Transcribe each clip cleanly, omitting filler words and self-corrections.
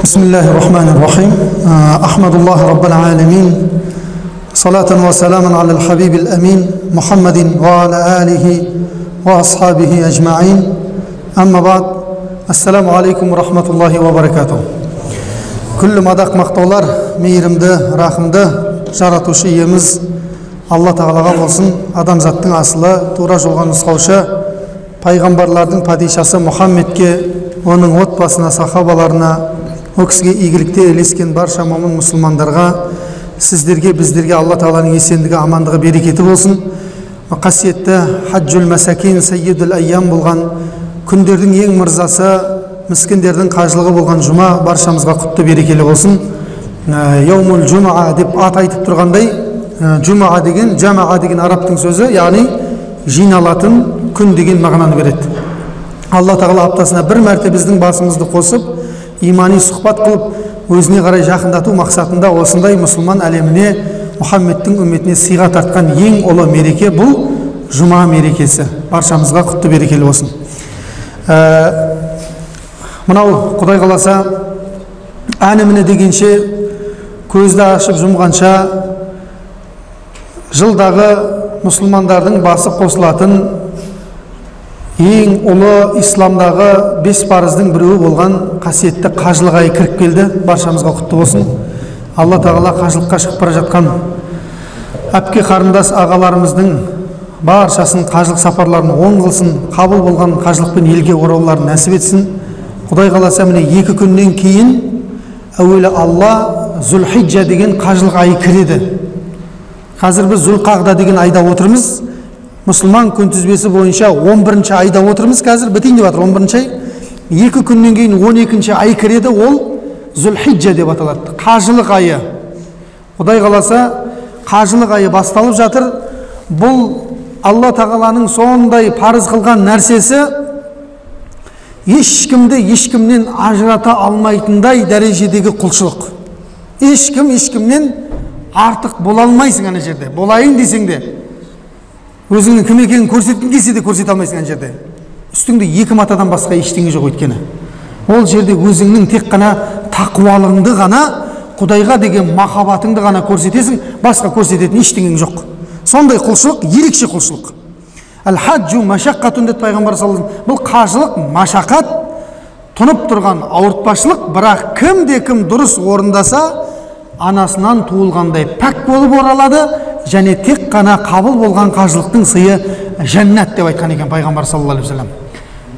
Бисмиллахи-рахмани-рахим. Ахмадуллахи раббил аламин. Салатан ва саламан аля хабибил амин Мухаммадин ва аля алихи ва асхабихи ажмаин. Амма бад. Ассаламу алейкум ва рахматуллахи ва баракатух. Күллі мадақ мақтаулар мейірімді, рахымды жаратушы иеміз Алла тағалаға болсын. Адамзаттың асылы, тура жолға нұсқаушы, пайғамбарлардың падишасы Мұхаммедке, оның отбасына, сахабаларына, о кісіге игілікте ілескен барша момын мұсылмандарға, сіздерге, біздерге Алла тағаланың есендігі, амандығы, берекеті болсын. Қасиетті хаджул масакин, сайидул айям болған күндердің ең мырзасы, міскіндердің қажылығы болған жұма баршамызға құтты берекелі болсын. Яумул жумаа деп ат айтып тұрғандай, жумаа деген, жамаа деген арабтың сөзі, яғни жиналатын күн деген мағынаны береді. Алла тағала аптасына бір мәрте біздің басымызды қосып, имани сұхбат қылып, өзіне қарай жақындату мақсатында осындай мұсылман әлеміне, Мұхаммедтің үмметіне сыйға тартқан ең ұлы мереке бұл жұма мерекесі. Баршамызға құтты берекелі болсын. Мынау Құдай қаласа, әні-міне дегенше, көзді ашып жұмғанша жылдағы мұсылмандардың басы қосылатын ең ұлы исламдағы бес парыздың біреуі болған қасиетті қажылық айы кіріп келді. Баршамызға құтты болсын. Алла тағала қажылыққа шығып бара жатқан әпке қарындас ағаларымыздың баршасын қажылық сапарларын оң қылсын, қабыл болған қажылықпен елге оралуларын нәсіп етсін. Құдай қаласа, міне 2 күннен кейін әуелі Алла Зүлхиджа деген қажылық айы кіреді. Қазір біз Зүлқағда деген айда отырмыз. Мұсылман күнтізбесі бойынша 11-ші айда отырмыз, қазір бітейін деп жатыр 11-ші ай. 2 күннен кейін 12-ші ай кіреді, ол Зүлхиджа деп аталады. Қажылық айы. Құдай қаласа, қажылық айы басталып жатыр. Бұл Алла тағаланың сондай парыз қылған нәрсесі, ешкімді ешкімнен ажырата алмайтындай дәрежедегі құлшылық. Ешкім ешкімнен артық бола алмайсың ана жерде. Болайын десең де, өзіңнің кім екенін көрсеткің келсе де көрсете алмайсың ана жерде. Үстіңде 2 матадан басқа ештеңе жоқ өйткені. Ол жерде өзіңнің тек қана тақуалығыңды ғана, Құдайға деген махаббатыңды ғана көрсетесің, басқа көрсететін ештеңең жоқ. Сондай құлшылық, ерекше құлшылық. Әл-хаджу машаққатун деді пайғамбар саллаллаху алейхи вассалам. Бұл қажылық машақат, тұнып тұрған ауыртпашылық, бірақ кімде кім дұрыс орындаса, анасынан туылғандай пәк болып оралады, және тек қана қабыл болған қажылықтың сыйы жәннат деп айтқан екен пайғамбар саллаллаху алейхи вассалам.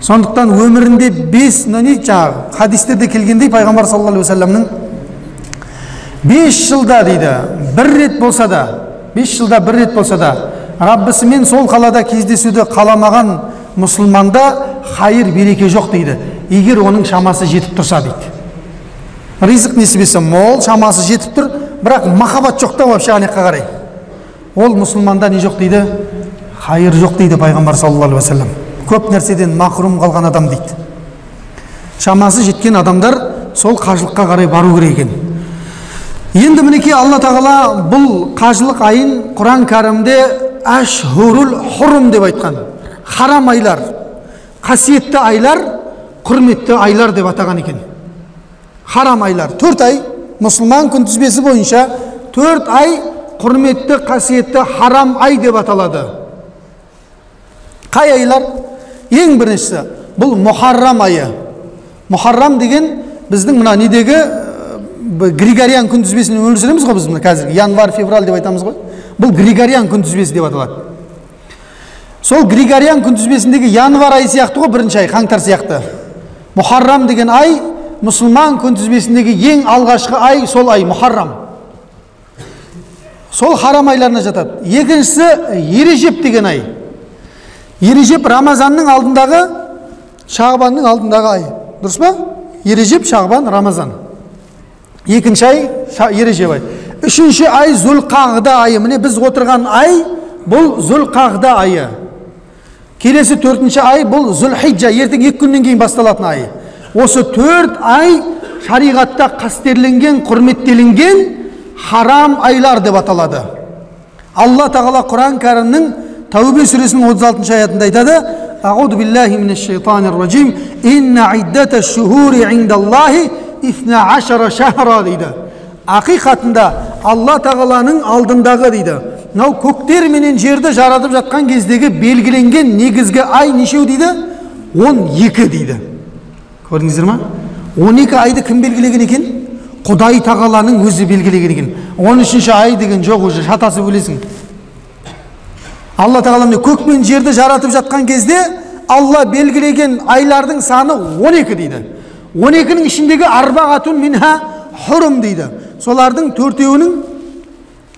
Сондықтан өмірінде 5 жаңағы хадистерде келгендей пайғамбар саллаллаху алейхи вассаламның 5 жылда дейді, бір рет болса да, 5 жылда бір рет болса да, Раббысымен сол қалада кездесуді қаламаған мұсылманда хайыр береке жоқ дейді, егер оның шамасы жетіп тұрса дейді. Ризық несібесі мол, шамасы жетіп тұр, бірақ махаббат жоқ та вообще аныққа қарай. Ол мұсылманда не жоқ дейді? Хайыр жоқ дейді пайғамбар саллаллаху алейхи вассалам. Көп нәрседен махрұм қалған адам дейді. Шамасы жеткен адамдар сол қажылыққа қарай бару керек екен. Енді мінекей Алла тағала бұл қажылық айын Құран кәрімде Әшһурул хурум деп айтқан. Харам айлар, қасиетті айлар, құрметті айлар деп атаған екен. Харам айлар 4 ай, мұсылман күнтізбесі бойынша 4 ай құрметті, қасиетті харам ай деп аталады. Қай айлар? Ең біріншісі бұл Мухаррам айы. Мухаррам деген біздің мына недегі Григориан күнтізбесін өмір сүреміз ғой біз мына қазір январь, февраль деп айтамыз ғой. Бұл Григориан күнтізбесі деп аталады. Сол Григориан күнтізбесіндегі январь айы сияқты ғой, бірінші ай, қаңтар сияқты. Мухаррам деген ай мұсылман күнтізбесіндегі ең алғашқы ай, сол ай Мухаррам. Сол харам айларына жатады. Екіншісі Ережеп деген ай. Ережеп Рамазанның алдындағы, Шағбанның алдындағы ай. Дұрыс па? Ережеп, Шағбан, Рамазан. Екінші ай Ережеп ай. Үшінші ай Зүлқағда айы. Міне біз отырған ай бұл Зүлқағда айы. Келесі төртінші ай бұл Зүлхиджа, ертең 2 күннен кейін басталатын ай. Осы 4 ай шариғатта қастерленген, құрметтелінген харам айлар деп аталады. Алла тағала Құран кәрімнің Тәубе сүресінің 36-шы аятында айтады: Ағуду биллахи минаш-шайтанир-раджим, инна иддаташ-шухури индаллахи 12 шахра дейді. Ақиқатында Алла тағаланың алдындағы дейді. Мынау көктер менен жерді жаратып жатқан кездегі белгіленген негізгі ай нешеу дейді? 12 дейді. Көрдіңіздер ма? 12 айды кім белгілеген екен? Құдай тағаланың өзі белгілеген екен. 13-ші ай деген жоқ, уже шатасып өлесің. Алла тағала міне көк пен жерді жаратып жатқан кезде Алла белгілеген айлардың саны 12 дейді. 12-нің ішіндегі арбағатун минха хурум дейді. Солардың төртеуінің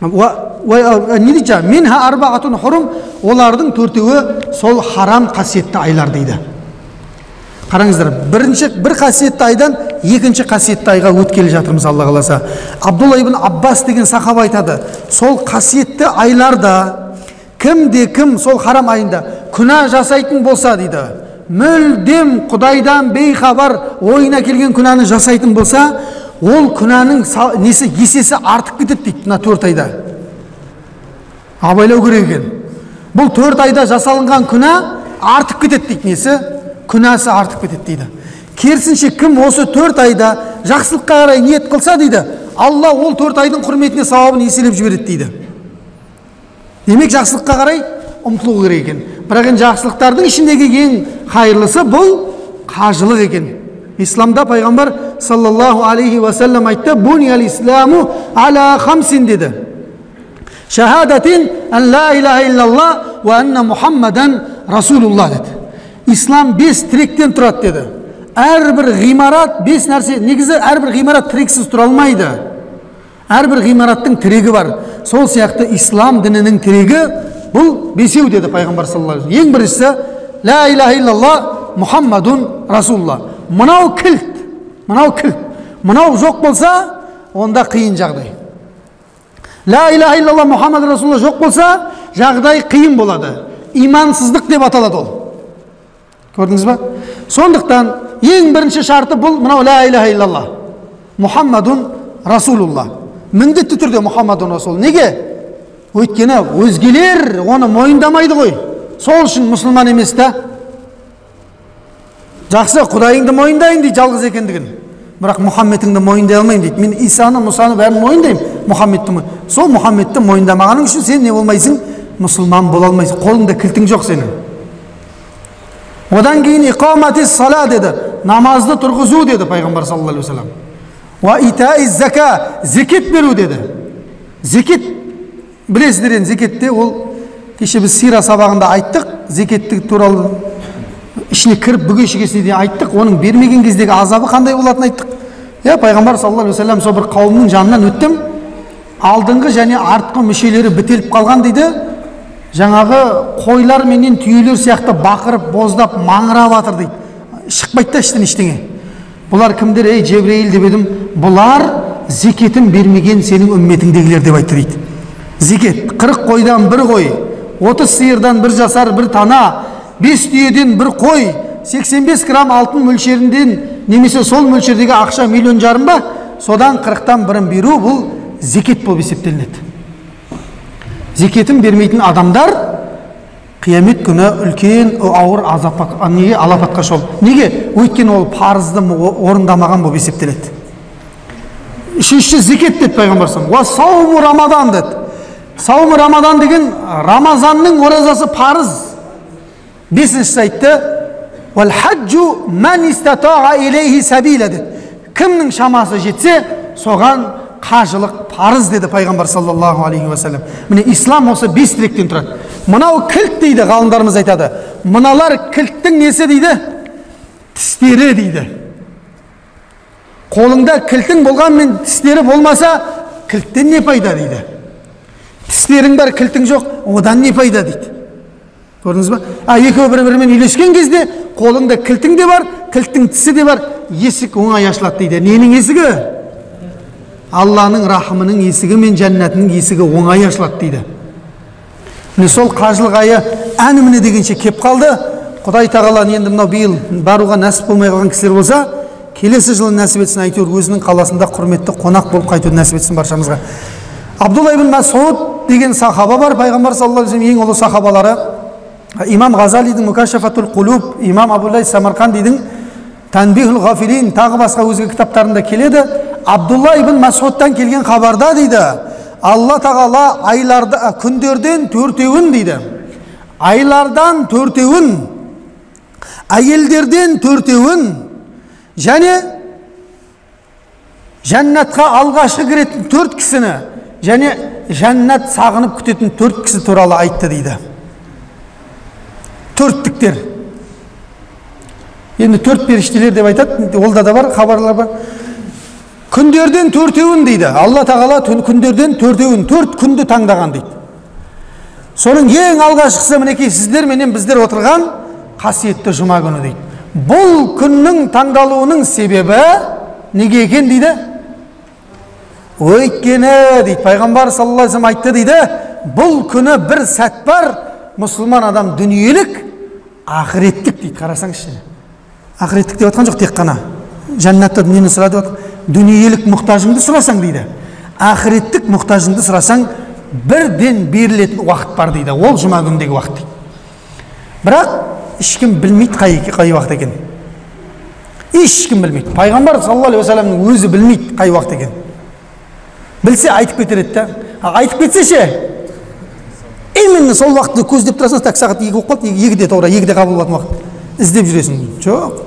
не дейді? Минха арбағатун хурум, олардың төртеуі сол харам қасиетті айлар дейді. Қараңыздар, бірінші бір қасиетті айдан екінші қасиетті айға өткелі жатырмыз, Алла қаласа. Абдулла ибн Аббас деген сахаба айтады, сол қасиетті айларда кімде кім сол харам айында күнә жасайтын болса дейді, мүлдем Құдайдан бейхабар ойына келген күнәні жасайтын болса, ол күнәнің несі есесі артып кетеді дейді. Мына 4 айда абайлау керек екен. Бұл 4 айда жасалынған күнә артып кетеді дейді, несі күнәсі артып кетеді дейді. Керісінше кім осы 4 айда жақсылыққа қарай ниет қылса дейді, Алла ол 4 айдың құрметіне сауабын еселеп жібереді дейді. Демек жақсылыққа қарай ұмтылу керек екен. Бірақ енді жақсылықтардың ішіндегі ең қайырлысы бұл қажылық екен. Исламда пайғамбар саллаллаху алейхи уассалам айтты, буниал исламу аля хамсин деді. Шахадатин ан ла илаха иллаллах уа анна Мухаммадан расулуллах деді. Ислам 5 тіректен тұрады деді. Әрбір ғимарат 5 нәрсе, негізі әрбір ғимарат тірексіз тұра алмайды. Әрбір ғимараттың тірегі бар. Сол сияқты ислам дінінің тірегі бұл бесеу деді пайғамбар саллаллаху алейхи вассалам. Ең біріншісі ла илаха иллаллах Мухаммадун расулуллах. Мынау кілт, мынау кілт. Мынау жоқ болса, онда қиын жағдай. Ла илаха иллаллах Мухаммад расулуллах жоқ болса, жағдай қиын болады. Имансыздық деп аталады ол. Көрдіңіз ба? Сондықтан ең бірінші шарты бұл мынау ла илаха иллаллах Мухаммадун расулуллах. Міндетті түрде Мухаммадун расул. Неге? Өйткені өзгелер оны мойындамайды ғой. Сол үшін мұсылман емес та. Жақсы, Құдайыңды мойындайын дейді, жалғыз екендігін. Бірақ Мұхаммедіңді мойындай алмаймын дейді. Мен Исаны, Мұсаны бәрін мойындаймын, Мұхаммедті. Сол Мұхаммедті мойындамағаның үшін сен не болмайсың? Мұсылман бола алмайсың. Қолыңда кілтің жоқ сенің. Одан кейін иқамати сала деді. Намазды тұрғызу деді пайғамбар саллаллаху алейхи уассалам. Уа итаи зака, зекет беру деді. Зекет, білесіздер енді, зекетте ол кеше біз сира сабағында айттық, зекеттік туралы ішіне кіріп бүге шігесіне дейін айттық, оның бермеген кездегі азабы қандай болатынын айттық. Иә, пайғамбар саллаллаху алейхи уассалам сол бір қауымның жанынан өттім, алдыңғы және артқы мүшелері бітеліп қалған дейді, жаңағы қойлар менен түйелер сияқты бақырып, боздап, маңырап жатыр дейді. Шықпайды да іштен ештеңе. Бұлар кімдер, ей Жебірейіл деп едім, бұлар зекетін бермеген сенің үмметіңдегілер деп айтты дейді. Зекет, 40 қойдан бір қой, 30 сиырдан бір жасар бір тана, 5 түйеден бір қой, 85 грамм алтын мөлшерінден немесе сол мөлшердегі ақша 1,5 миллион ба, содан 40-тан бірін беру бұл зекет болып есептелінеді. Зекетін бермейтін адамдар қиямет күні үлкен ауыр азапқа, неге алапатқа шол. Неге? Өйткені ол парызды орындамаған болып есептеледі. Үшінші зекет деді пайғамбар саллаллаху алейхи уа сауму рамадан деді. Сауму рамадан деген Рамазанның оразасы парыз. Бесіншісі айтты, уал хаджу ман истатаа илейхи сабила деді. Кімнің шамасы жетсе, соған қажылық парыз деді пайғамбар саллаллаху алейхи уассалам. Міне ислам осы 5 тіректен тұрады. Мынау кілт дейді, ғалымдарымыз айтады. Мыналар кілттің несі дейді? Тістері дейді. Қолыңда кілтің болғанмен тістері болмаса, кілттен не пайда дейді. Тістерің бар, кілтің жоқ, одан не пайда дейді. Көрдіңіз ба? Екеуі бір-бірімен үйлескен кезде қолыңда кілтің де бар, кілттің тісі де бар, есік оңай ашылады дейді. Ненің есігі? Алланың рахымының есігі мен жәннатының есігі оңай ашылады дейді. Міне сол қажылық айы әні міне дегенше кеп қалды. Құдай тағала енді мынау биыл баруға нәсіп болмай қалған кісілер болса, келесі жылы нәсіп етсін, әйтеуір өзінің қаласында құрметті қонақ болып қайтуды нәсіп етсін баршамызға. Абдулла ибн Масуд деген сахаба бар, пайғамбар саллаллаху алейхи вассалам ең ұлы сахабалары. Имам Ғазалидің Мукашафатул Қулуб, имам Абулай Самарқандидің Танбихул Ғафилин, тағы басқа өзге кітаптарында келеді. Абдулла ибн Масудтан келген хабарда дейді, Алла тағала айларда, күндерден төртеуін дейді, айлардан төртеуін, әйелдерден төртеуін және жәннатқа алғашқы кіретін 4 кісіні және жәннат сағынып күтетін 4 кісі туралы айтты дейді. Төрттіктер. Енді 4 періштелер деп айтады, олда да бар, хабарлар бар. Күндерден төртеуін дейді. Алла тағала күндерден төртеуін, 4 күнді таңдаған дейді. Соның ең алғашқысы мінекей сіздер менен біздер отырған қасиетті жұма күні дейді. Бұл күннің таңдалуының себебі неге екен дейді? Өйткені дейді, пайғамбар саллаллаху алейхи вассалам айтты дейді, бұл күні бір сәт бар, мұсылман адам дүниелік, ақыреттік дейді. Қарасаңызшы. Ақыреттік деп жатқан жоқ тек қана. Жәннатта дүниені сұра деп жатқан. Дүниелік мұқтажыңды сұрасаң дейді, ақыреттік мұқтажыңды сұрасаң, бірден берілетін уақыт бар дейді. Ол жұма күніндегі уақыт дейді. Бірақ ешкім білмейді қай уақыт екен. Ешкім білмейді. Пайғамбар саллаллаху алейхи уассаламның өзі білмейді қай уақыт екен. Білсе айтып кетер еді да. Айтып кетсе ше, именно сол уақытты көздеп тұрасың, так сағат 2 болып қалды, 2-де тура, 2-де қабыл болатын уақыт. Іздеп жүресің. Жоқ.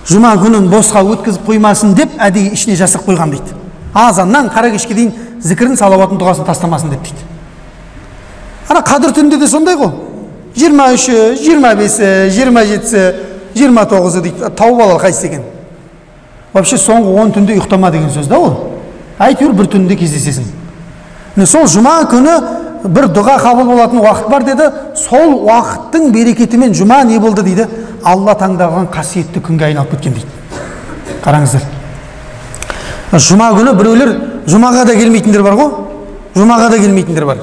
Жұма күнін босқа өткізіп қоймасын деп әдейі ішіне жасырып қойған дейді. Азаннан қара кешке дейін зікірін, салауатын, дұғасын тастамасын деп дейді. Ана қадір түнде де сондай ғой. 23-і, 25-і, 27-сі, 29-ы дейді. Тауып алал қайсысы екен. Вообще соңғы 10 түнде ұйықтама деген сөз да ол. Әйтеуір бір түнде кездесесің. Міне сол жұма күні бір дұға қабыл болатын уақыт бар деді. Сол уақыттың берекетімен жұма не болды дейді? Алла таңдаған қасиетті күнге айналып кеткен дейді. Қараңыздар. Жұма күні біреулер жұмаға да келмейтіндер бар ғой. Жұмаға да келмейтіндер бар.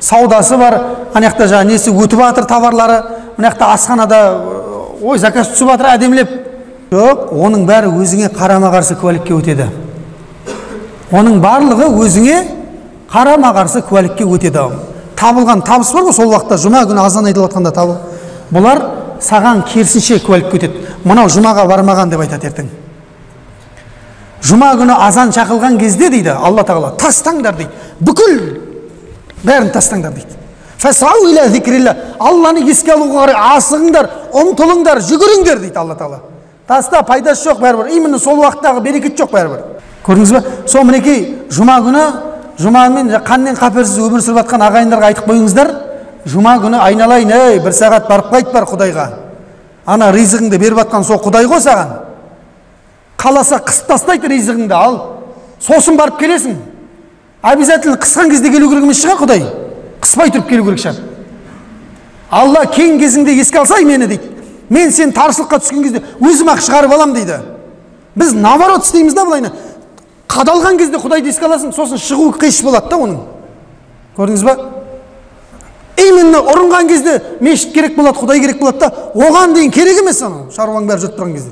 Саудасы бар, ана жақта жаңа несі өтіп жатыр товарлары, мына жақта асханада ой заказ түсіп жатыр әдемілеп. Жоқ, оның бәрі өзіңе қарама-қарсы куәлікке өтеді. Оның барлығы өзіңе қарама-қарсы куәлікке өтеді. Табылған табыс бар ғой сол уақытта жұма күні азан айтылып жатқанда табыл. Бұлар саған керісінше куәлікке өтеді. Мынау жұмаға бармаған деп айтады ертең. Жұма күні азан шақылған кезде дейді Алла тағала тастаңдар дейді. Бүкіл бәрін тастаңдар дейді. Фасау иля зикрилла. Алланы еске алуға қарай асығыңдар, ұмтылыңдар, жүгіріңдер дейді Алла тағала. Таста пайдасы жоқ бәрібір. Именно сол уақыттағы берекет жоқ бәрібір. Көрдіңіз бе? Сол мінекей жұма күні жұмамен қаннен қаперсіз өмір сүріп жатқан ағайындарға айтып қойыңыздар. Жұма күні айналайын, ей, бір сағат барып қайт бар Құдайға. Ана ризығыңды беріп жатқан сол Құдай ғой саған. Қаласа қысып тастайды ризығыңды, ал сосын барып келесің. Обязательно қысқан кезде келу керек емес шығар Құдай. Қыспай тұрып келу керек шығар. Алла кең кезіңде еске алсай мені дейді. Мен сен таршылыққа түскен кезде өзім ақ шығарып алам дейді. Біз наоборот істейміз да былайына. Қадалған кезде Құдайды еске аласың, сосын шығу қиын болады да оның. Көрдіңіз ба? Именно ұрынған кезде мешіт керек болады, Құдай керек болады да, оған дейін керек емес анау, шаруаң бәрі жүріп тұрған кезде.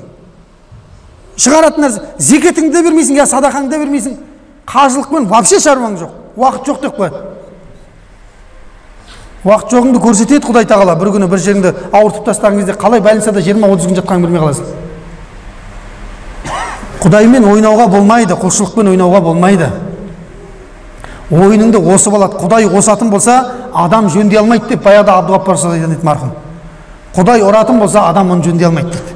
Шығаратын нәрсе, зекетіңді де бермейсің, я садақаңды да бермейсің. Қажылықпен вообще шаруаң жоқ, уақыт жоқ деп қояды. Уақыт жоғыңды көрсетеді Құдай тағала. Бір күні бір жеріңді ауыртып тастаған кезде қалай больницада 20-30 күн жатқанын білмей қаласың. Құдаймен ойнауға болмайды, құлшылықпен ойнауға болмайды. Ойыныңды осып алады. Құдай осатын болса, адам жөндей алмайды деп баяғыда Абдуғаппар ұстаз айтатын еді марқұм. Құдай ұратын болса, адам оны жөндей алмайды дейді.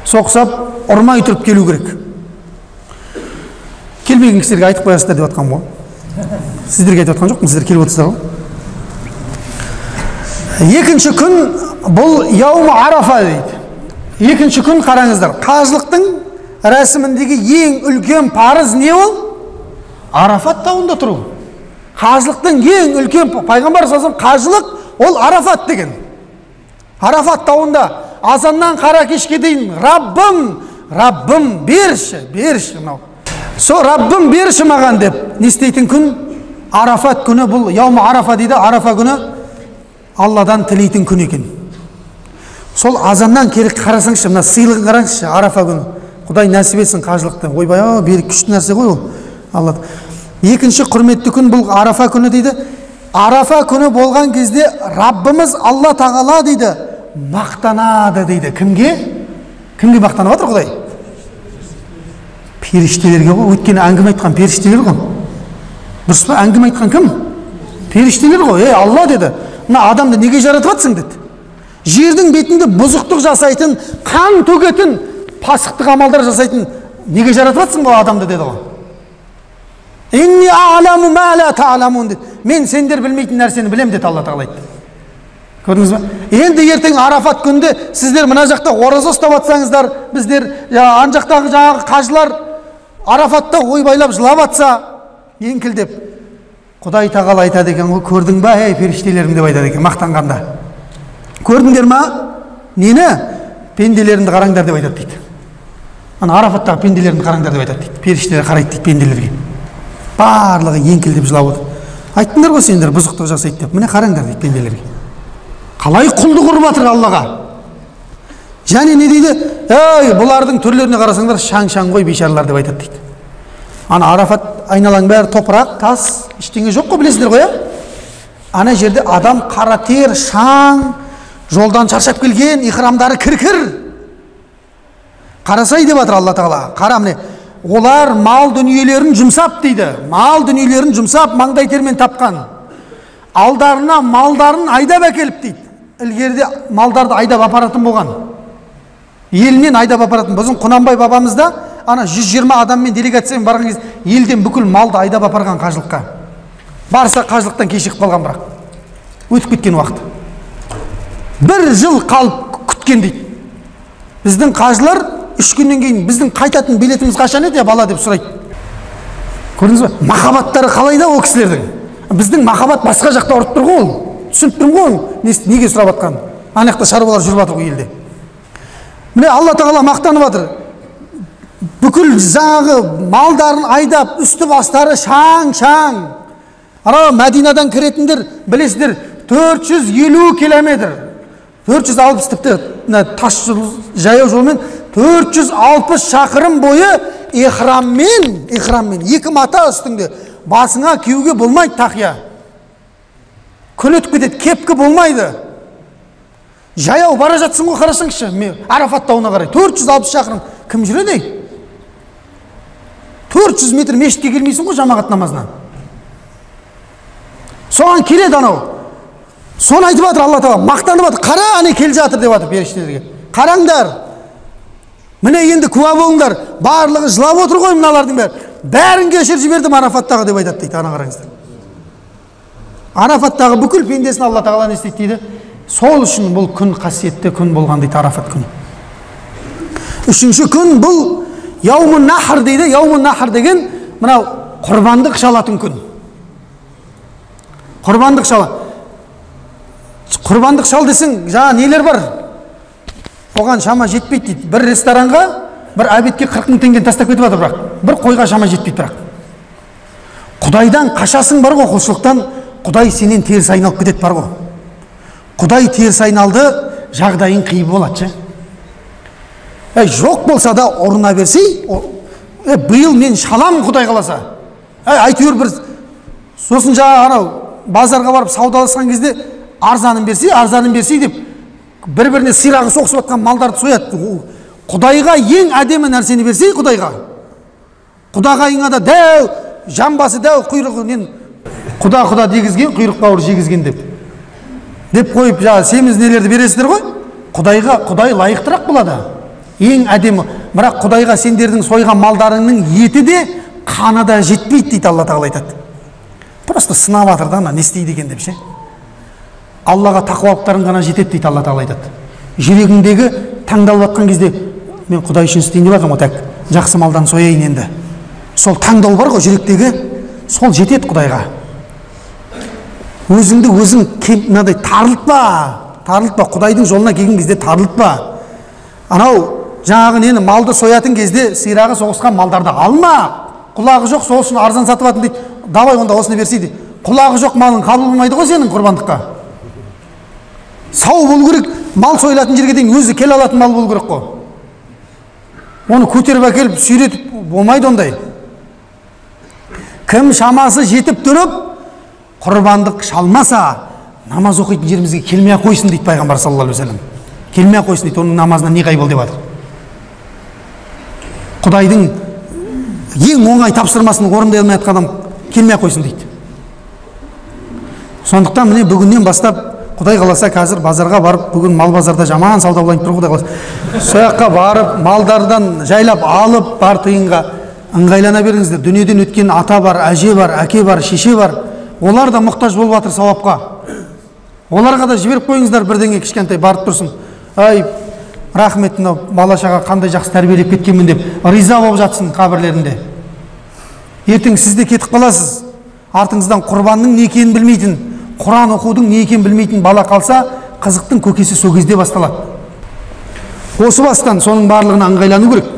Соқсап, ұрмай тұрып келу керек. Келмеген кісілерге айтып қоясыздар деп жатқан ғой. Сіздерге айтып жатқан жоқпын, сіздер келіп отырсыздар ғой. Екінші күн бұл яум арафа дейді. Екінші күн қараңыздар, қажылықтың рәсіміндегі ең үлкен парыз не ол? Арафат тауында тұру. Қажылықтың ең үлкен, пайғамбар саллаллаху алейхи вассалам қажылық ол Арафат деген. Арафат тауында азаннан қара кешке дейін Раббым, Раббым берші, берші мынау. Со Раббым берші маған деп не істейтін күн? Арафат күні, бұл яум арафа дейді. Арафа күні Алладан тілейтін күн екен. Сол азаннан керек қарасаңшы, мына сыйлығын қараңызшы, Арафа күні. Құдай нәсіп етсін қажылықты. Ойбай, ау, берік күшті нәрсе ғой ол. Алла. Екінші құрметті күн бұл Арафа күні дейді. Арафа күні болған кезде Раббымыз Алла Тағала дейді, мақтанады дейді. Кімге? Кімге мақтанып жатыр Құдай? Періштелерге ғой. Өйткені әңгіме айтқан періштелер ғой. Дұрыс па? Әңгіме айтқан кім? Періштелер ғой. Ей, Алла деді, мына адамды неге жаратып жатсың деді. Жердің бетінде бұзықтық жасайтын, қан төгетін, пасықтық амалдар жасайтын неге жаратып жатсың бұл адамды деді ғой. Инни а'ламу ма ла та'ламун деді. Мен сендер білмейтін нәрсені білем деді Алла Тағала айтты. Көрдіңіз ба? Енді ертең Арафат күнде сіздер мына жақта ораза ұстап жатсаңыздар, біздер ан жақтағы жаңағы қажылар Арафатта ойбайлап жылап атса, еңкілдеп, Құдай Тағала айтады екен ғой, көрдің ба, ей періштелерім деп айтады екен мақтанғанда. Көрдіңдер ма? Нені? Пенделерімді қараңдар деп айтады дейді. Ана Арафаттағы пенделерімді қараңдар деп айтады дейді. Періштелер қарайды дейді пенделерге. Барлығы еңкілдеп жылап отыр. Айттыңдар ғой сендер бұзықтық жасайды деп. Міне қараңдар дейді пенделерге. Қалай құлдық ұрып жатыр Аллаға. Және не дейді? Ей, бұлардың түрлеріне қарасаңдар шаң-шаң ғой бейшаралар деп айтады дейді. Ана Арафат айналаң бәрі топырақ, тас, ештеңе жоқ қой, білесіздер ғой, ә? Ана жерде адам қара тер, шаң, жолдан шаршап келген, ихрамдары кір-кір. Қарасай деп жатыр Алла Тағала. Қара міне, олар мал дүниелерін жұмсап дейді. Мал дүниелерін жұмсап, маңдай термен тапқан. Алдарына малдарын айдап әкеліп дейді. Ілгеріде малдарды айдап апаратын болған. Елінен айдап апаратын. Біздің Құнанбай бабамыз да ана 120 адаммен делегациямен барған кезде елден бүкіл малды айдап апарған қажылыққа. Барса қажылықтан кешігіп қалған бірақ. Өтіп кеткен уақыт. Бір жыл қалып күткен дейді. Біздің қажылар 3 күннен кейін біздің қайтатын билетіміз қашан еді, бала деп сұрайды. Көрдіңіз бе? Махаббаттары қалай да ол кісілердің. Біздің махаббат басқа жақта ұрып тұр ғой ол. Түсініп тұрмын ғой ол неге сұрап жатқанын. Ана жақта шаруалар жүріп жатыр ғой елде. Міне Алла Тағала мақтанып жатыр. Бүкіл жаңағы малдарын айдап, үсті бастары шаң-шаң. Ана Мәдинадан кіретіндер білесіздер, 450 километр. 460 тіпті тас жаяу жолмен 460 шақырым бойы ихраммен, екі мата үстіңде, басыңа киюге болмайды тақия. Күн өтіп кетеді, кепкі болмайды. Жаяу бара жатсың ғой, қарасаңшы, Арафат тауына қарай 460 шақырым кім жүреді? 400 метр мешітке келмейсің ғой жамағат намазына. Соған келеді анау. Соны айтып жатыр Алла Тағала, мақтанып жатыр. Қара, әне келе жатыр деп жатыр періштелерге. Қараңдар. Міне енді куә болыңдар. Барлығы жылап отыр ғой мыналардың бәрі. Бәрін кешіріп жібердім Арафаттағы деп айтады дейді. Ана қараңыздар. Арафаттағы бүкіл пендесін Алла Тағала не істейді дейді. Сол үшін бұл күн қасиетті күн болған дейді, Арафат күні. Үшінші күн бұл Яумун Нахр дейді. Яумун Нахр деген мынау құрбандық шалатын күн. Құрбандық шала. Құрбандық шал десең, жаңа нелер бар? Оған шама жетпейді дейді. Бір ресторанға, бір обедке 40 мың теңгені тастап кетіп жатыр бірақ. Бір қойға шама жетпейді бірақ. Құдайдан қашасың бар ғой құлшылықтан, Құдай сенен теріс айналып кетеді бар ғой. Құдай теріс айналды, жағдайың қиын болады ше. Жоқ болса да орнына берсей, биыл мен шаламын Құдай қаласа. Әйтеуір бір сосын жаңа анау базарға барып саудаласқан кезде арзанын берсей, арзанын берсей деп бір-біріне сирағы соғысып жатқан малдарды сояды. Құдайға ең әдемі нәрсені берсей, Құдайға. Құдағайыңа да дәу, жамбасы дәу, құйрығы құда-құда дегізген, құйрық бауыр жегізген деп. Деп қойып, жаңа семіз нелерді бересіздер ғой. Құдайға, Құдай лайықтырақ болады. Ең әдемі. Бірақ Құдайға сендердің сойған малдарыңның еті де, қаны да жетпейді дейді Алла Тағала айтады. Просто сынап жатыр да, не істейді екен деп ше. Аллаға тақуалықтарың ғана жетеді дейді Алла Тағала айтады. Жүрегіңдегі таңдалып жатқан кезде мен Құдай үшін істейін деп жатырмын ғой, так жақсы малдан сояйын енді. Сол таңдау бар ғой жүректегі, сол жетеді Құдайға. Өзіңді өзің мынадай тарылтпа, тарылтпа, Құдайдың жолына келген кезде тарылтпа. Анау жаңағы нені малды соятын кезде сирағы соғысқан малдарды алма. Құлағы жоқ, сол үшін арзан сатып алатын дейді. Давай онда осыны берсей дейді. Құлағы жоқ малың қабыл болмайды ғой сенің құрбандыққа. Сау болу керек, мал сойылатын жерге дейін өзі келе алатын мал болу керек қой. Оны көтеріп әкеліп сүйретіп болмайды ондай. Кім шамасы жетіп тұрып, Құрбандық шалмаса, намаз оқитын жерімізге келмей қойсын дейді пайғамбар саллаллаху алейхи уассалам. Келмей қойсын дейді, оның намазына не қайбыл деп жатыр. Құдайдың ең оңай тапсырмасын орындай алмай жатқан адам келмей қойсын дейді. Сондықтан міне бүгіннен бастап Құдай қаласа қазір базарға барып, бүгін мал базарда жаман сауда болайын тұр, Құдай қаласа. Сол жаққа барып, малдардан жайлап алып, бар тиынға ыңғайлана беріңіздер. Дүниеден өткен ата бар, әже бар, әке бар, шеше бар. Олар да мұқтаж болып жатыр сауапқа. Оларға да жіберіп қойыңыздар бірдеңе кішкентай барып тұрсын. Ай, рахмет, мынау бала шаға қандай жақсы тәрбиелеп кеткенмін деп риза болып жатсын қабірлерінде. Ертең сіз де кетіп қаласыз. Артыңыздан құрбанның не екенін білмейтін, Құран оқудың не екенін білмейтін бала қалса, қызықтың көкесі сол кезде басталады. Осы бастан соның барлығына ыңғайлану керек.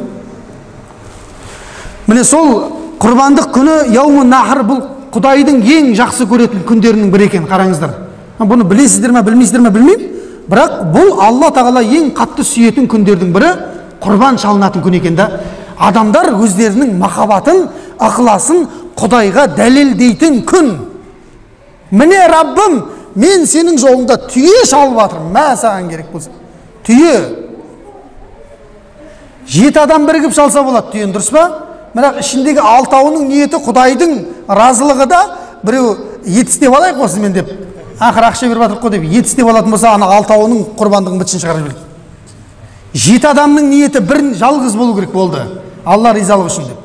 Міне сол құрбандық күні яуму нахр, бұл Құдайдың ең жақсы көретін күндерінің бірі екен, қараңыздар. Бұны білесіздер ме, білмейсіздер ме, білмеймін. Бірақ бұл Алла тағала ең қатты сүйетін күндердің бірі құрбан шалынатын күн екен да. Адамдар өздерінің махаббатын, ықыласын Құдайға дәлелдейтін күн. Міне Раббым, мен сенің жолыңда түйе шалып жатырмын, мә саған керек болса. Түйе. 7 адам бірігіп шалса болады түйені, дұрыс па? Бірақ ішіндегі 6-ауының ниеті Құдайдың разылығы да, біреу ет істеп алайық осымен деп, ақыры ақша беріп жатырық қой деп ет істеп алатын болса, ана 6-ауының құрбандығын бітшін шығарып жібереді. 7 адамның ниеті бір жалғыз болу керек болды, Алла ризалығы үшін деп.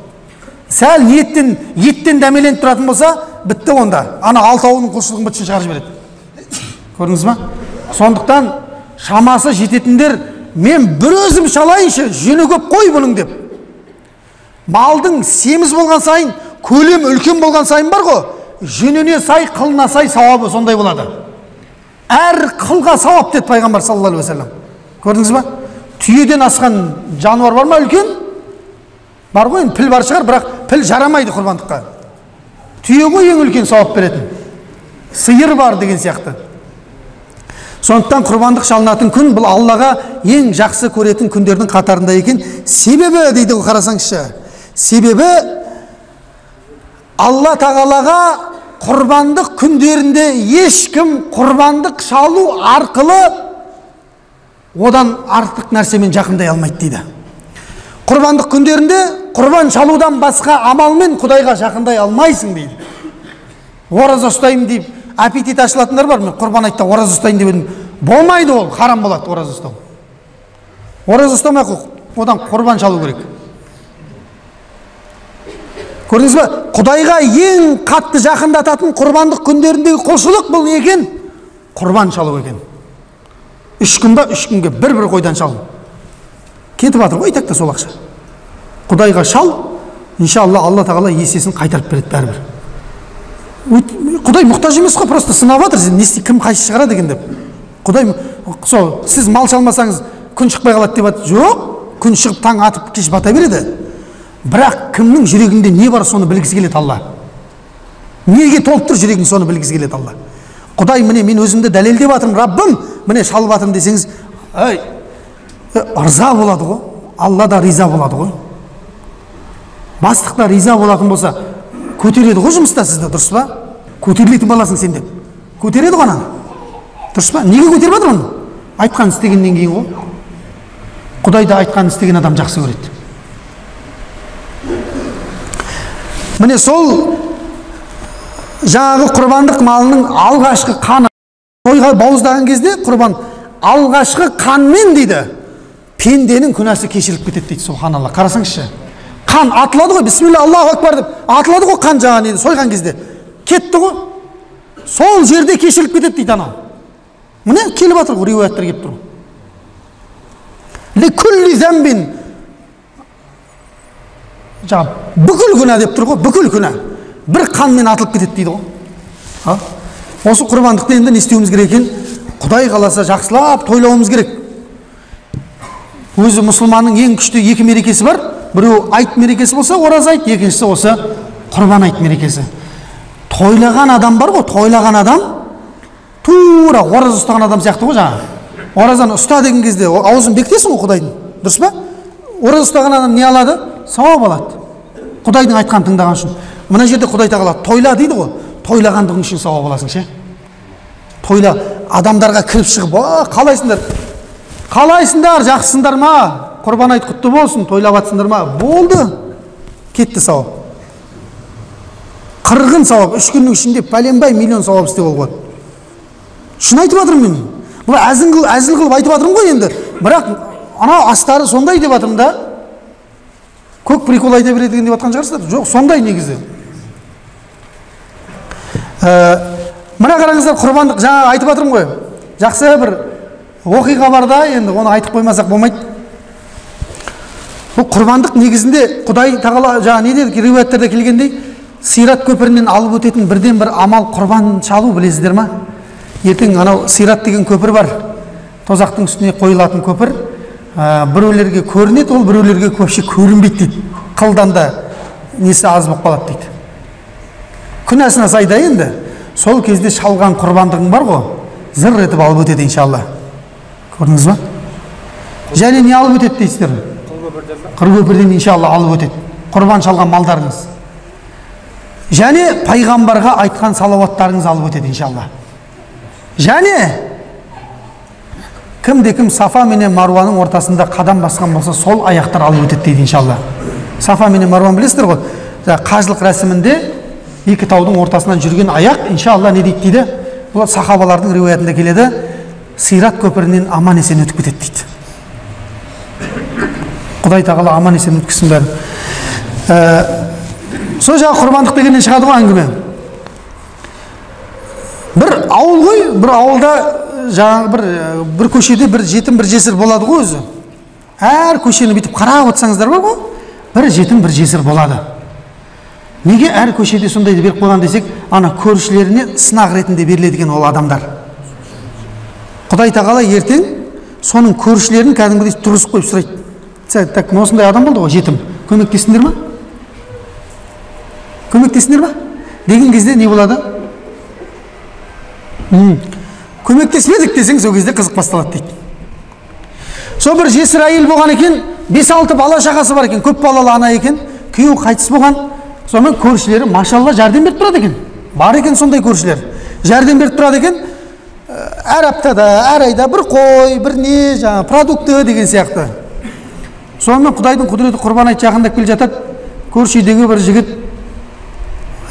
Сәл ниеттен, еттен дәмеленіп тұратын болса, бітті онда. Ана 6-ауының құлшылығын бітшін шығарып жібереді. Көрдіңіз ба? Сондықтан шамасы жететіндер, мен бір өзім шалайыншы, жөні көп қой бұның деп. Малдың семіз болған сайын, көлем үлкен болған сайын бар ғой, жөніне сай, қылына сай сауабы сондай болады. Әр қылға сауап деді пайғамбар саллаллаху алейхи уассалам. Көрдіңіз ба? Түйеден асқан жануар бар ма үлкен? Бар ғой, енді піл бар шығар, бірақ піл жарамайды құрбандыққа. Түйе ғой ең үлкен сауап беретін. Сиыр бар деген сияқты. Сондықтан құрбандық шалынатын күн бұл Аллаға ең жақсы көретін күндердің қатарында екен. Себебі дейді ғой, қарасаңызшы. Себебі Алла тағалаға құрбандық күндерінде ешкім құрбандық шалу арқылы одан артық нәрсемен жақындай алмайды дейді. Құрбандық күндерінде құрбан шалудан басқа амалмен Құдайға жақындай алмайсың дейді. Ораза ұстаймын деп аппетит ашылатындар бар, мен құрбан айтта ораза ұстайын деп едім. Болмайды, ол харам болады ораза ұстау. Ораза ұстамай одан құрбан шалу керек. Көрдіңіз бе? Құдайға ең қатты жақындататын құрбандық күндеріндегі құлшылық бұл не екен? Құрбан шалу екен. 3 күн ба, 3 күнге бір-бір қойдан шалу. Кетіп жатыр ғой итак та сол ақша. Құдайға шал, иншалла Алла тағала есесін қайтарып береді бәрібір. Құдай мұқтаж емес қой, просто сынап жатыр, сен не істей, кім қайсы шығарады екен деп. Құдай сол, сіз мал шалмасаңыз күн шықпай қалады деп жатыр. Жоқ, күн шығып таң атып кеш бата береді. Бірақ кімнің жүрегінде не бар соны білгісі келеді Алла. Неге толып тұр жүрегің, соны білгісі келеді Алла. Құдай міне мен өзімді дәлелдеп жатырмын, Раббым, міне шалып жатырмын десеңіз, ай, ырза болады ғой. Алла да риза болады ғой. Бастық та риза болатын болса, көтереді ғой жұмыста сізді, дұрыс па? Көтерілетін баласың сен деп. Көтереді ғой ананы. Дұрыс па? Неге көтеріп жатыр оны? Айтқанын істегеннен кейін ғой. Құдай да айтқанын істеген адам жақсы көреді. Міне сол жаңағы құрбандық малының алғашқы қаны тойға бауыздаған кезде құрбан алғашқы қанмен дейді пенденің күнәсі кешіріліп кетеді дейді. Субханалла, қарасаңызшы. Қан атылады ғой, бисмилля, Аллаху акбар деп атылады ғой қан жаңағы нені сойған кезде. Кетті ғой. Сол жерде кешіріліп кетеді дейді анау. Міне келіп жатыр ғой, риуаяттар келіп тұр. Ликулли замбин, жаңа бүкіл күнә деп тұр ғой, бүкіл күнә бір қанмен атылып кетеді дейді ғой. Осы құрбандықты енді не істеуіміз керек екен? Құдай қаласа жақсылап тойлауымыз керек. Өзі мұсылманның ең күшті екі мерекесі бар. Біреу айт мерекесі болса, ораза айт, екіншісі осы құрбан айт мерекесі. Тойлаған адам бар ғой, тойлаған адам тура ораза ұстаған адам сияқты ғой жаңағы. Оразаны ұста деген кезде аузын бекітесің ғой Құдайдың, дұрыс па? Ораза ұстаған адам не алады? Сауап алады. Құдайдың айтқанын тыңдаған үшін. Мына жерде Құдай тағала тойла дейді ғой. Тойлағандығың үшін сауап аласың ше. Тойла, адамдарға кіріп шығып, қалайсыңдар? Қалайсыңдар, жақсысыңдар ма? Құрбан айт құтты болсын, тойлап атсыңдар ма? Болды. Кетті сауап. Қырғын сауап, 3 күннің ішінде пәленбай миллион сауап істеп алуға болады. Шын айтып жатырмын мен. Бұл әзіл қылып айтып жатырмын ғой енді. Бірақ ана астары сондай деп жатырмын да. Көк прикол айта береді деп жатқан шығарсыздар. Жоқ, сондай негізі. Мына қараңыздар, құрбандық жаңа айтып жатырмын ғой. Жақсы бір оқиға бар да, енді оны айтып қоймасақ болмайды. Бұл құрбандық негізінде Құдай тағала жаңа не дедік, риуаяттарда келгендей, сират көпірінен алып өтетін бірден бір амал құрбан шалу, білесіздер ма? Ертең анау сират деген көпір бар. Тозақтың үстіне қойылатын көпір. Біреулерге көрінеді, ол біреулерге көпше көрінбейді дейді. Қылдан да несі аз болып қалады дейді. Күнәсіне сай да енді. Сол кезде шалған құрбандығың бар ғой, зыр етіп алып өтеді иншалла. Көрдіңіз ба? Және не алып өтеді дейсіздер? Қыр көпірден иншалла алып өтеді. Құрбан шалған малдарыңыз. Және пайғамбарға айтқан салауаттарыңыз алып өтеді иншалла. Және кімде кім Сафа менен Маруаның ортасында қадам басқан болса, сол аяқтар алып өтеді дейді иншалла. Сафа менен Маруаны білесіздер ғой. Қажылық рәсімінде екі таудың ортасынан жүрген аяқ иншалла не дейді дейді? Бұл сахабалардың риуаятында келеді. Сират көпірінен аман есен өтіп кетеді дейді. Құдай тағала аман есен өткізсін бәрін. Сол жағы құрбандық дегеннен шығады ғой әңгіме. Бір ауыл ғой, бір ауылда жаңағы бір көшеде бір жетім, бір жесір болады ғой өзі. Әр көшені бүйтіп қарап отырсаңыздар бар ғой, бір жетім, бір жесір болады. Неге әр көшеде сондайды беріп қойған десек, ана көршілеріне сынақ ретінде беріледі екен ол адамдар. Құдай тағала ертең соның көршілерін кәдімгідей тұрғызып қойып сұрайды. Так, осындай адам болды ғой, жетім. Көмектестіңдер ма? Көмектестіңдер ма? Деген кезде не болады? Көмектеспедік десең, сол кезде қызық басталады дейді. Сол бір жесір әйел болған екен, 5-6 бала шағасы бар екен, көп балалы ана екен, күйеуі қайтыс болған. Сонымен көршілері машалла жәрдем беріп тұрады екен. Бар екен сондай көршілер. Жәрдем беріп тұрады екен. Әр аптада, әр айда бір қой, бір не, жаңа продукты деген сияқты. Сонымен Құдайдың құдіреті құрбан айт жақындап келе жатады. Көрші үйдегі бір жігіт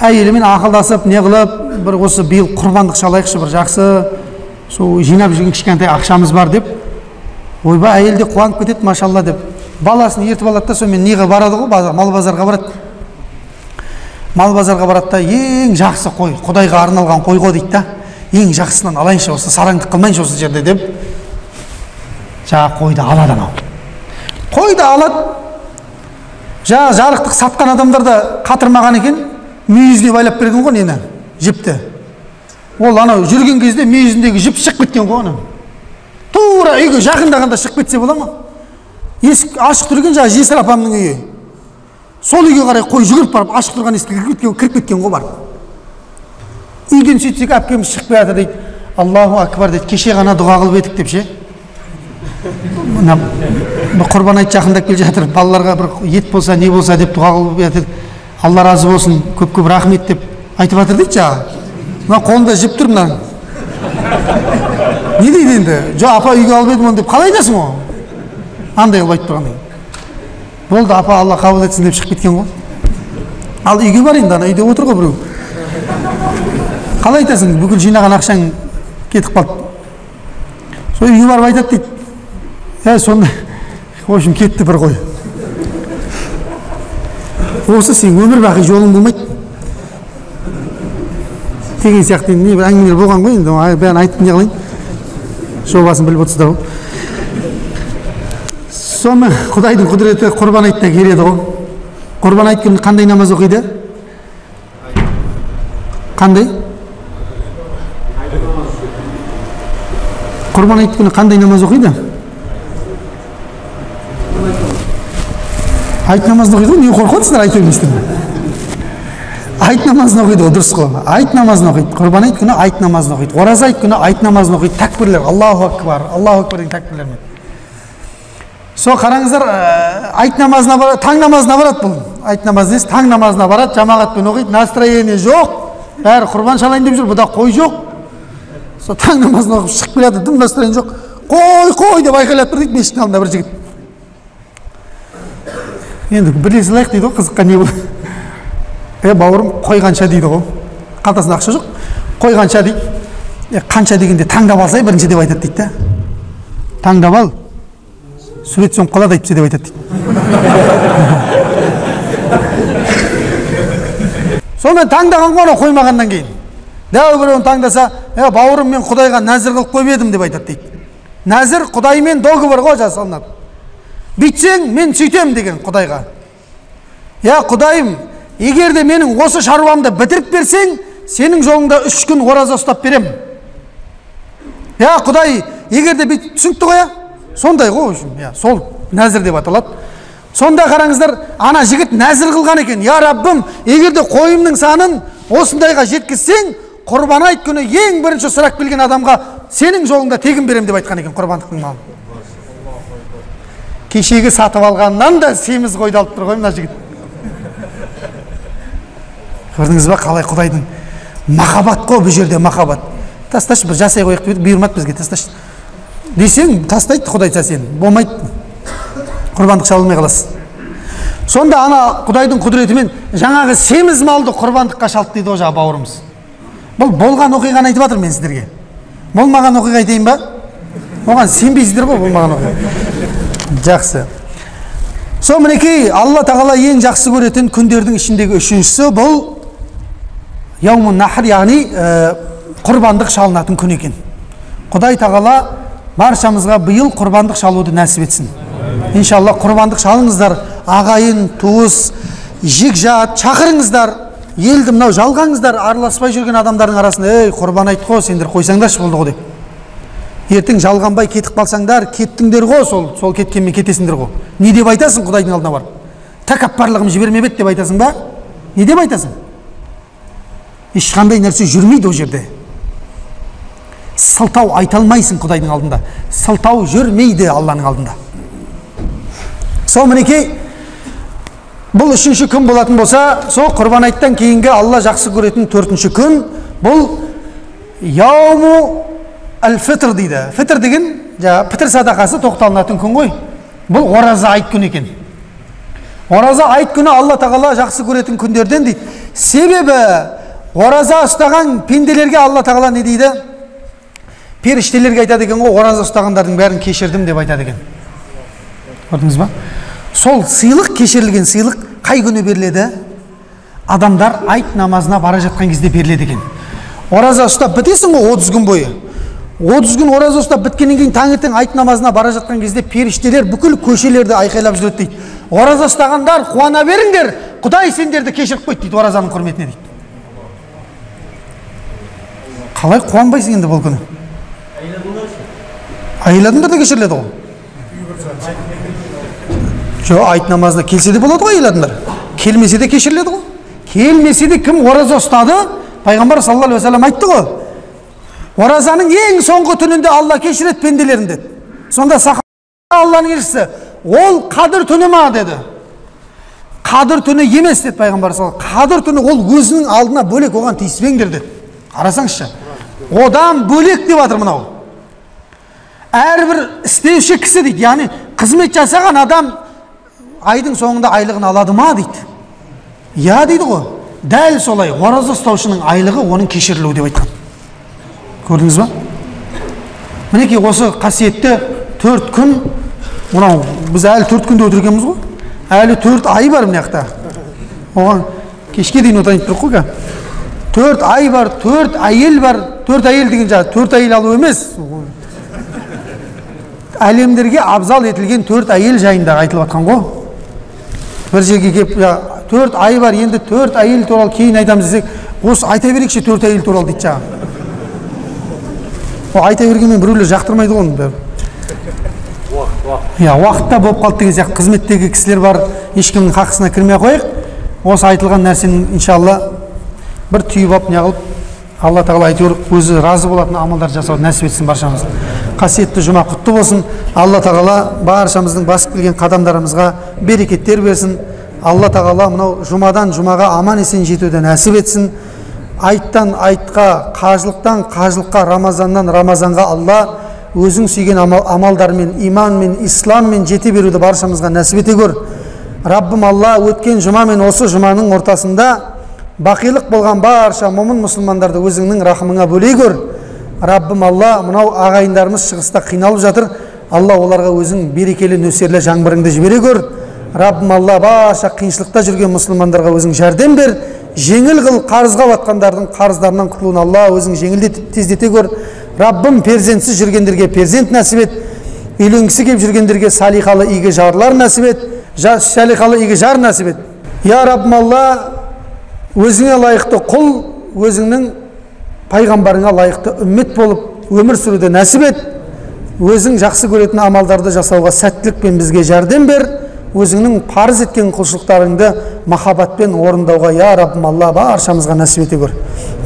әйелімен ақылдасып, не қылып, бір осы биыл құрбандық шалайықшы, бір жақсы сол жинап жүрген кішкентай ақшамыз бар деп. Ойбай, әйел де қуанып кетеді, машалла деп. Баласын ертіп алады да, сонымен неге барады ғой, мал базарға барады. Мал базарға барады да, ең жақсы қой, Құдайға арналған қой ғой дейді да. Ең жақсысынан алайыншы, осы сараңдық қылмайыншы осы жерде деп. Жаңа қойды алады анау. Қойды алады. Жаңа жарықтық сатқан адамдар да қатырмаған екен, мүйізіне байлап берген ғой нені, жіпті. Ол анау жүрген кезде мүйізіндегі жіп шығып кеткен ғой анау. Тура үйге жақындағанда шығып кетсе бола ма? Есік ашық тұр екен, жаңа жесір апамның үйі. Сол үйге қарай қой жүгіріп барып, ашық тұрған есікке кіріп кеткен ғой барып. Үйден сөйтсек әпкеміз шығып келе дейді. Аллаху акбар дейді. Кеше ғана дұға қылып едік деп ше. Мына құрбан айт жақындап келе жатыр, балаларға бір ет болса, не болса деп дұға қылып жатыр. Алла разы болсын, көп-көп рахмет деп айтып жатыр дейді жаңа. Мына қолында жіп тұр мына. Не дейді енді? Жоқ, апа үйге алып едім оны деп қалай айтасың ғой? Андай қылып айтып тұрғаннан кейін. Болды, апа Алла қабыл етсін деп шығып кеткен ғой. Ал үйге бар енді, ана үйде отыр ғой біреу. Қалай айтасың, бүкіл жинаған ақшаң кетіп қалды. Сол үйге барып айтады дейді. Сонда, в общем, кетті бір қой. Осы сен өмір бақи жолың болмайды деген сияқты не бір әңгімелер болған ғой енді, бәрін айтып не қылайын, жобасын біліп отырсыздар ғой. Сонымен Құдайдың құдіреті құрбан айтына келеді ғой. Құрбан айт күні қандай намаз оқиды? Қандай? Құрбан айт күні қандай намаз оқиды? Айт намазын оқиды ғой, не қорқып отырсыздар айта бермейсіздер? Айт намазын оқиды ғой, дұрыс қой. Айт намазын оқиды. Құрбан айт күні айт намазын оқиды. Ораза айт күні айт намазын оқиды. Тәкбірлер, Аллаху акбар, Аллаху акбар деген тәкбірлермен. Сол қараңыздар, айт намазына барады, таң намазына барады бұл. Айт намазы емес, таң намазына барады, жамағатпен оқиды, настроение жоқ. Бәрі құрбан шалайын деп жүр, бұда қой жоқ. Сол таң намазын оқып шығып келе жатыр, дым настроение жоқ. Қой, қой деп айқайлап тұр дейді мешіттің алдында бір жігіт. Енді біле салайық дейді ғой, қызыққа не болды. Е, бауырым, қой қанша дейді ғой. Қалтасында ақша жоқ. Қой қанша дейді. Е, қанша дегенде таңдап алсай бірінші деп айтады дейді да. Таңдап ал. Сурет соңып қалады әйтпесе деп айтады дейді. Сонымен таңдаған ғой анау қоймағаннан кейін. Дәу біреуін таңдаса, е, бауырым, мен Құдайға нәзір қылып қойып едім деп айтады дейді. Нәзір Құдаймен договор ғой жасалынады. Бүйтсең, мен сөйтем деген Құдайға. Я Құдайым, егер де менің осы шаруамды бітіріп берсең, сенің жолыңда 3 күн ораза ұстап берем. Я Құдай, егер де бүйтіп, түсінікті ғой, сондай ғой, я, сол нәзір деп аталады. Сонда қараңыздар, ана жігіт нәзір қылған екен. Я Раббым, егер де қойымның санын осындайға жеткізсең, құрбан айт күні ең бірінші сұрап келген адамға сенің жолыңда тегін берем деп айтқан екен құрбандықтың малын. Кешегі сатып алғаннан да семіз қойды алып тұр ғой мына жігіт. Көрдіңіз ба, қалай Құдайдың махаббат қой бұл жерде, махаббат. Тасташы, бір жасай қояйық деп бұйырмады бізге, тасташы. Десең, тастайды Құдай айтса сені, болмайды. Құрбандық шалынмай қаласың. Сонда ана Құдайдың құдіретімен жаңағы семіз малды құрбандыққа шалды дейді ғой жаңағы бауырымыз. Бұл болған оқиғаны айтып жатырмын мен сіздерге. Болмаған оқиға айтайын ба? Оған сенбейсіздер ғой, болмаған оқиға. Жақсы. Сол мінекей, Алла Тағала ең жақсы көретін күндердің ішіндегі үшіншісі бұл яумун нахр, яғни құрбандық шалынатын күн екен. Құдай Тағала баршамызға биыл құрбандық шалуды нәсіп етсін. Иншалла құрбандық шалыңыздар, ағайын, туыс, жекжат шақырыңыздар, елді мынау жалғаңыздар, араласпай жүрген адамдардың арасында, ей, құрбан айт қой, сендер қойсаңдаршы болды ғой деп. Ертең жалғанбай кетіп қалсаңдар, кеттіңдер ғой, сол кеткенмен кетесіңдер ғой. Не деп айтасың Құдайдың алдына барып? Тәкаппарлығым жібермеп еді деп айтасың ба? Не деп айтасың? Ешқандай нәрсе жүрмейді ол жерде. Сылтау айта алмайсың Құдайдың алдында. Сылтау жүрмейді Алланың алдында. Сол мінекей, бұл үшінші күн болатын болса, сол құрбан айттан кейінгі Алла жақсы көретін төртінші күн, бұл яуму әл-фитр дейді. Фитр деген, пітір садақасы тоқталынатын күн ғой. Бұл ораза айт күні екен. Ораза айт күні Алла Тағала жақсы көретін күндерден дейді. Себебі ораза ұстаған пенделерге Алла Тағала не дейді? Періштелерге айтады екен ғой, ораза ұстағандардың бәрін кешірдім деп айтады екен. Көрдіңіз ба? Сол сыйлық, кешірілген сыйлық қай күні беріледі? Адамдар айт намазына бара жатқан кезде беріледі екен. Ораза ұстап бітесің ғой 30 күн бойы. 30 күн ораза ұстап біткеннен кейін таңертең айт намазына бара жатқан кезде періштелер бүкіл көшелерді айқайлап жүреді дейді. Ораза ұстағандар қуана беріңдер, Құдай сендерді кешіріп қойды дейді оразаның құрметіне дейді. Қалай қуанбайсың енді бұл күні? Әйел адамдар да кешіріледі ғой. Жоқ, айт намазына келсе де болады ғой әйел адамдар. Келмесе де кешіріледі ғой. Келмесе де кім ораза ұстады? Пайғамбар саллаллаху алейхи уассалам айтты ғой. Оразаның ең соңғы түнінде Алла кешіреді пенделерін деді. Сонда сахаба Алланың елшісі, ол қадір түні ма деді. Қадір түні емес деді пайғамбар саллаллаху алейхи вассалам. Қадір түні ол өзінің алдына бөлек, оған тиіспеңдер деді. Қарасаңызшы. Одан бөлек деп жатыр мынау. Әрбір істеуші кісі дейді, яғни қызмет жасаған адам айдың соңында айлығын алады ма дейді. Я дейді ғой. Дәл солай ораза ұстаушының айлығы оның кешірілуі деп айтқан. Көрдіңіз ба? Мінекей осы қасиетті 4 күн, мынау біз әлі 4 күнде отыргенбіз ғой. Әлі 4 ай бар мына жақта. Оған кешке дейін отырайын деп тұрық қой. 4 ай бар, 4 әйел бар. 4 әйел деген жаңа 4 әйел алу емес. Әлемдерге абзал етілген 4 әйел жайында айтылып жатқан ғой. Бір жерге келіп, 4 ай бар, енді 4 әйел туралы кейін айтамыз десек, осы айта берейікші 4 әйел туралы дейді жаңа. О, айта бергенмен біреулер жақтырмайды ғой оның бәрі. Иә, уақытта болып қалды деген сияқты қызметтегі кісілер бар, ешкімнің хақысына кірмей қояйық. Осы айтылған нәрсені иншалла бір түйіп алып не қылып, Алла Тағала әйтеуір өзі разы болатын амалдар жасауды нәсіп етсін баршамызға. Қасиетті жұма құтты болсын. Алла Тағала баршамыздың басып келген қадамдарымызға берекеттер берсін. Алла Тағала мынау жұмадан жұмаға аман есен жетуді нәсіп етсін. Айттан айтқа, қажылықтан қажылыққа, Рамазаннан Рамазанға Алла өзің сүйген амалдармен, иманмен, исламмен жете беруді баршамызға нәсіп ете көр. Раббым Алла, өткен жұма мен осы жұманың ортасында бақилық болған барша момын мұсылмандарды өзіңнің рахымыңа бөлей көр. Раббым Алла, мынау ағайындарымыз шығыста қиналып жатыр, Алла оларға өзің берекелі нөсерлі жаңбырыңды жібере көр. Раббым Алла, барша қиыншылықта жүрген мұсылмандарға өзің жәрдем бер, жеңіл қыл, қарызға батқандардың қарыздарынан құтылуын Алла өзің жеңілдетіп тездете көр. Раббым, перзентсіз жүргендерге перзент нәсіп ет, үйленгісі келіп жүргендерге салиқалы игі жарлар нәсіп ет, салиқалы игі жар нәсіп ет. Я Раббым Алла, өзіңе лайықты құл, өзіңнің пайғамбарыңа лайықты үммет болып өмір сүруді нәсіп ет. Өзің жақсы көретін амалдарды жасауға сәттілікпен бізге жәрдем бер. Өзіңнің парыз еткен құлшылықтарыңды махаббатпен орындауға, я Раббым Алла, баршамызға нәсіп ете көр.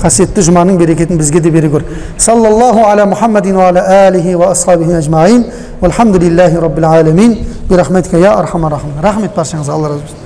Қасиетті жұманың берекетін бізге де бере көр. Саллаллаху аля Мухаммадин ва аля алихи ва асхабихи ажмаин. Валхамдулиллахи раббил аламин. Би рахматика я архамар рахимин. Рахмет баршаңызға, Алла разы болсын.